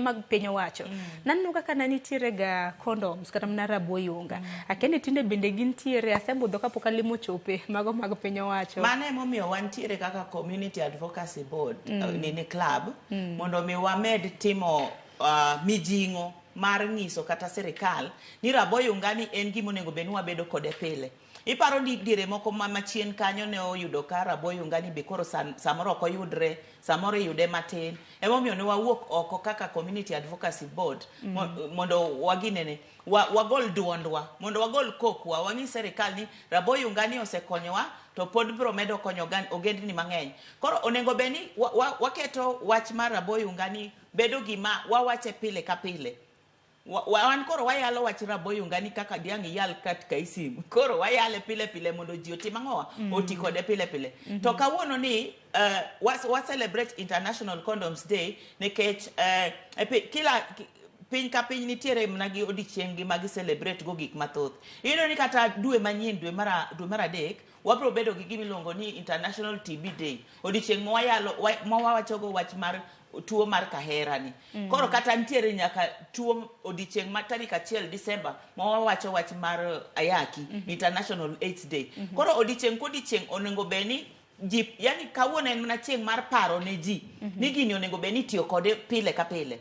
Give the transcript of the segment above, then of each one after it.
mag piny owacho. Naneno kaka ne nitiere ga condoms kata mana raboyunga. Akia ni tinde bende gintiere, asebudho kapok alimo chope mago mag piny owacho. Mano emomiyo wantiere kaka Community Advocacy Board, nini club, mondo mi wamed timo mijing'o mar nyiso kata sirikal ni raboyunga ni en gima onego bed ni wabedo kode pile. Iparo ni diere moko ma machien kanyo ne oyudo ka raboyunga ni be koro samoro ok oyudre, samoro iyude matin. Emomiyo ne wawuok oko kaka Community Advocacy Board mondo waginene, wagol duondwa, mondo wagol kokwa, wanyis sirikal ni raboyunga ni osekonyowa to pod biro medo konyo ogendni mang'eny. Koro onego bed ni waketo wach mar raboyunga ni bedo gima wawache pile ka pile. Wan koro wayalo wach raboyunga ni kaka diang' iyal kat kaisim. Koro wayale pile pile mondo ji otim ang'owa? Oti kode pile pile. To kawuono ni wa celebrate International Condoms Day nikech kila piny ka piny nitiere mana gi odiechieng' gi ma gi celebrate go gik mathoth. Iyudo ni kata dwe manyien, dwe mar adek, wabiro bedo gi gima iluongo ni International TB Day. Odiechieng' ma wawachogo wach mar tuo mar kahera ni. Koro kata nitiere nyaka tuo odiechieng' ma tarik 1 Disemba ma wawacho wach mar ayaki, International AIDS Day. Koro odiechieng' kodiechieng' onego bed ni ji, yani kawuono en mana chieng' mar paro ne ji ni gini onego bed ni itiyo kode pile ka pile.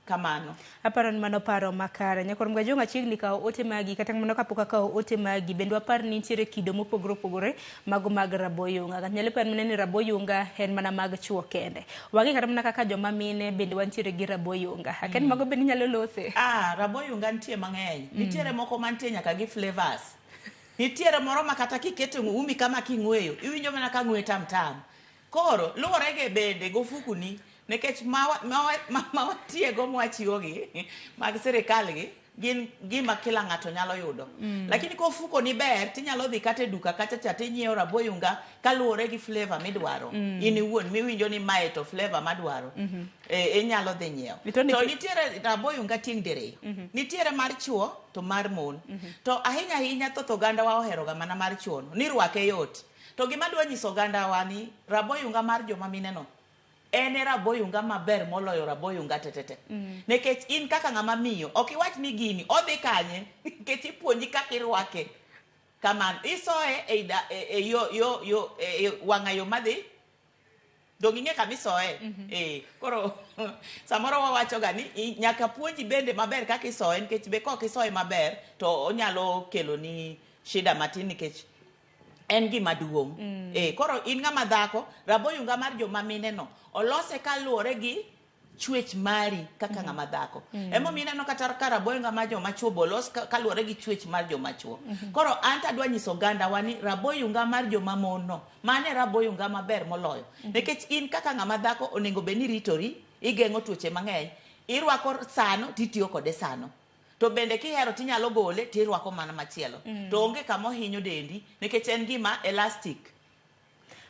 Kamano. Aparo ni mano paro makare. Nyakwar Mgajong' achiegni kawo ote magi, kata kamano kapok akawo ote magi, bende wapar ni nitiere kido mopogore opogore mago mag raboyunga. Ng'ato nyalo paro mana ni raboyunga en mana mag chuo kende. Wang'e kata mana kaka joma mine bende wantiere gi raboyunga. Akia ni mago bende inyalo lose? Raboyunga nitie mang'eny. Nitiere moko mantie nyaka gi flavors. Nitiere moro ma kata kiketo umi kama king'weyo, iwinjo mana ka ng'we tam tam. Koro luwore ge bende gofukuni nikech ma watiego mwachiwogi mag sirikal gi gin gima kila ng'ato nyalo yudo. Lakini ka ofuko ni ber tinyalo dhi kata e duka kacha cha tinyiewo raboyunga kaluwore gi flavor midwaro. In iwuon miwinjo ni mae to flavor madwaro. Inyalo dhi nyiewo. To nitiere raboyunga tieng' diriyo. Nitiere mar chuo to mar mon. To ahinya ahinya thoth oganda wa ohero ga mana mar chuo no. Ni rwake yot. To gima adwa nyiso oganda wa ni raboyunga mar joma mine no en e raboyunga maber moloyo raboyunga tetete. Nikech in kaka ng'ama miyo ok iwach ni gini odhi kanye nikech ipuonji kaka irwake. Kamano isoye e, e, e, yo, yo, yo, e, e wang'a yo madhi donge ing'e kama isoye. Koro samoro wawacho ga ni nyaka puonji bende maber kaka isoye nikech be kok isoye maber to onyalo kelo ni shida matin nikech en gima duong'. Koro in ng'ama dhako, raboyunga mar joma mine no olose kaluwore gi chwech mari kaka ng'ama dhako. Emomiyo ineno kata ka raboyunga mar joma chuo be olos kaluwore gi chwech mar joma chuo. Koro an to adwa nyiso oganda wa ni raboyunga mar joma mon no, mano e raboyunga maber moloyo. Nikech in kaka ng'ama dhako onego bed ni iritori, igeng'o tuoche mang'eny, irwako sano titiyo kode sano. To bende kihero tinyalo gole tirwako mana machielo. To onge kama ohinyo dendi nikech en gima elastic.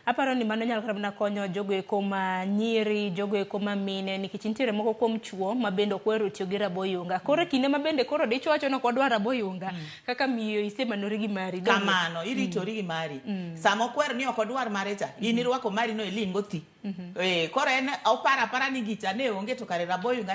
Aparo ni mano nyalo kata mana konyo jogo eko ma nyiri, jogo eko ma mine, nikech nitiere moko kuom chuo ma bende ok ohero tiyo gi raboyunga. Koro kinde ma bende koro dichuo wacho ni ok wadwar raboyunga, kaka miyo isemanori gi mari. Kamano, iritori gi mari. Sama okwer ni ok odwar mare cha, in irwako mari no iling' go thi. Koro en oparo apara ni gicha ne onge to kare raboyunga.